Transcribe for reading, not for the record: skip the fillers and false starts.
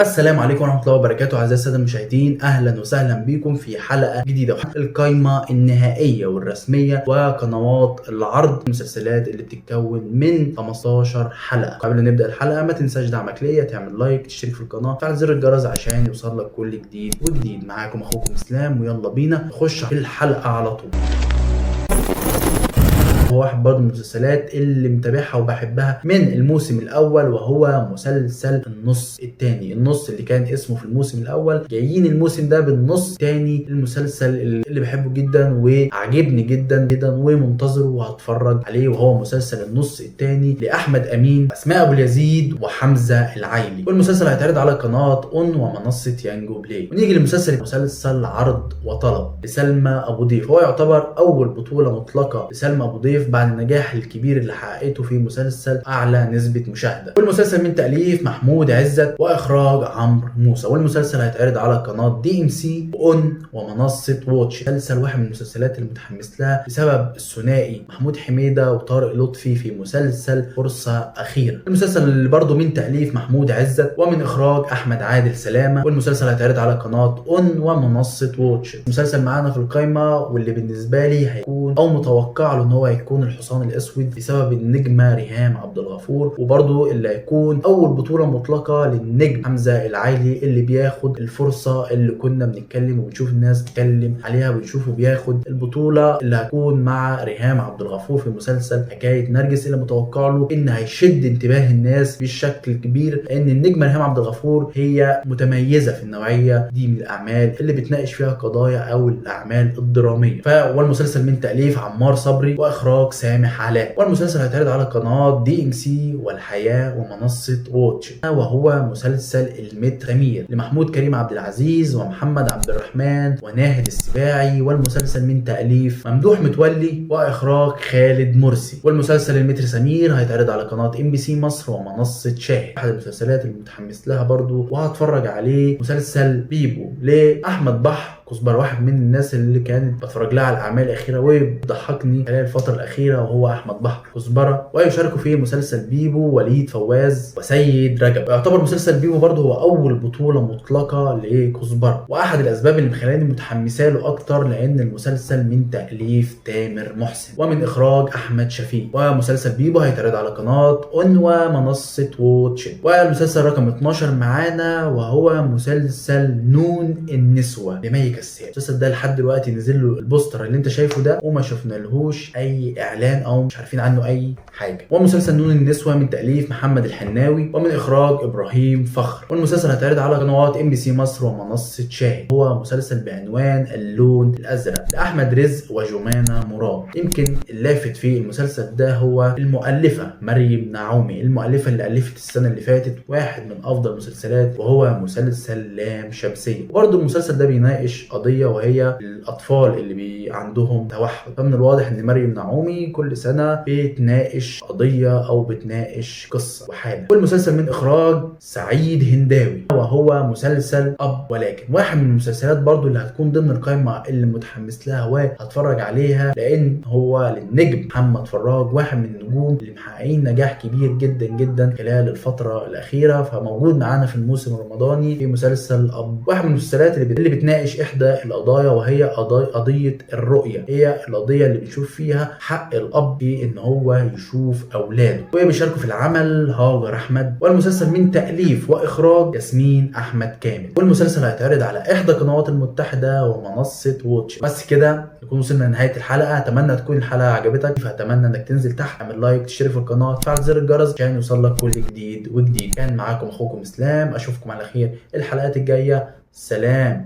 السلام عليكم ورحمة الله وبركاته أعزائي السادة المشاهدين، أهلا وسهلا بكم في حلقة جديدة. القائمة النهائية والرسمية وقنوات العرض المسلسلات اللي بتتكون من 15 حلقة. قبل ما نبدأ الحلقة ما تنساش دعمك ليا، تعمل like، تشترك في القناة، تفعل زر الجرس عشان يوصل لك كل جديد وجديد. معاكم أخوكم إسلام، ويلا بينا نخش في الحلقة على طول. هو واحد برضه من المسلسلات اللي متابعها وبحبها من الموسم الاول، وهو مسلسل النص الثاني. النص اللي كان اسمه في الموسم الاول، جايين الموسم ده بالنص الثاني. المسلسل اللي بحبه جدا وعجبني جدا جدا ومنتظره وهتفرج عليه، وهو مسلسل النص الثاني لاحمد امين، اسماء ابو اليزيد، وحمزة العيلي. والمسلسل هيتعرض على قناة ON ومنصة يانجو بلاي. ونيجي لمسلسل مسلسل عرض وطلب لسلمى ابو ضيف. هو يعتبر اول بطوله مطلقه لسلمى ابو ضيف بعد النجاح الكبير اللي حققته في مسلسل اعلى نسبه مشاهده. والمسلسل من تاليف محمود عزت واخراج عمرو موسى، والمسلسل هيتعرض على قناة دي ام سي ON ومنصة Watch. مسلسل واحد من المسلسلات اللي متحمس لها بسبب الثنائي محمود حميده وطارق لطفي في مسلسل فرصة اخيرة. المسلسل اللي برضه من تاليف محمود عزت ومن اخراج احمد عادل سلامه، والمسلسل هيتعرض على قناة ON ومنصة Watch. المسلسل معانا في القايمة واللي بالنسبة لي هيكون او متوقع له ان هو هيكون الحصان الاسود بسبب النجمة ريهام عبد الغفور، وبرضه اللي هيكون اول بطوله مطلقه للنجم حمزة العيلي اللي بياخد الفرصة اللي كنا بنتكلم وبنشوف الناس بتتكلم عليها، بنشوفه بياخد البطولة اللي هتكون مع ريهام عبد الغفور في مسلسل حكاية نرجس، اللي متوقع له ان هيشد انتباه الناس بشكل كبير، لان النجمة ريهام عبد الغفور هي متميزة في النوعية دي من الاعمال اللي بتناقش فيها قضايا او الاعمال الدرامية. والمسلسل من تاليف عمار صبري واخراج سامح علاء، والمسلسل هيتعرض على قناة دي ام سي والحياة ومنصة Watch. وهو مسلسل المتر سمير لمحمود كريم عبد العزيز ومحمد عبد الرحمن وناهد السباعي، والمسلسل من تأليف ممدوح متولي واخراج خالد مرسي. والمسلسل المتر سمير هيتعرض على قناة ام بي سي مصر ومنصة شاهد. احد المسلسلات اللي متحمس لها برضو وهتفرج عليه مسلسل بيبو لاحمد بحر كزبره، واحد من الناس اللي كانت بتفرج لها على الاعمال الاخيرة وبتضحكني خلال الفترة الاخيرة، وهو احمد بحر كزبره. ويشاركوا في مسلسل بيبو وليد فواز وسيد رجب. ويعتبر مسلسل بيبو برضه هو اول بطوله مطلقه لكزبره، واحد الاسباب اللي مخلاني متحمسة له اكتر لان المسلسل من تاليف تامر محسن ومن اخراج احمد شفيق. ومسلسل بيبو هيتعرض على قناة ON ومنصة Watch. والمسلسل رقم 12 معانا وهو مسلسل نون النسوة لمي كساب. المسلسل ده لحد دلوقتي نزل له البوستر اللي انت شايفه ده وما شفنا لهوش اي اعلان او مش عارفين عنه اي حاجة. ومسلسل نون النسوة من تاليف محمد الحناوي ومن اخراج ابراهيم فخر، والمسلسل هيتعرض على قنوات ام بي سي مصر ومنصة شاهد. هو مسلسل بعنوان اللون الازرق لاحمد رزق وجمانه مراد. يمكن اللافت في المسلسل ده هو المؤلفة مريم نعومي، المؤلفة اللي الفت السنة اللي فاتت واحد من افضل المسلسلات وهو مسلسل لام شمسية. وبرضه المسلسل ده بيناقش قضية وهي الاطفال اللي عندهم توحد. فمن الواضح ان مريم نعومي كل سنة بتناقش قضية او بتناقش قصة وحاله. والمسلسل من اخراج سعيد هنداوي، وهو مسلسل اب ولكن، واحد من المسلسلات برضو اللي هتكون ضمن القائمة اللي متحمس لها وهتفرج عليها، لان هو للنجم محمد فراج، واحد من النجوم اللي محققين نجاح كبير جدا جدا خلال الفترة الاخيرة، فموجود معانا في الموسم الرمضاني في مسلسل اب، واحد من المسلسلات اللي بتناقش احدى القضايا وهي قضية الرؤية، هي القضية اللي بنشوف فيها حق الاب في ان هو يشوف اولاده. وبيشاركوا في العمل هاجر احمد، والمسلسل من تاليف واخراج ياسمين احمد كامل، والمسلسل هيتعرض على احدى قنوات المتحدة ومنصة Watch. بس كده نكون وصلنا لنهاية الحلقة. اتمنى تكون الحلقة عجبتك، فاتمنى انك تنزل تحت تعمل like، تشترك في القناة، تفعل زر الجرس عشان يوصل لك كل جديد وجديد. كان معاكم اخوكم اسلام، اشوفكم على خير الحلقات الجاية. سلام.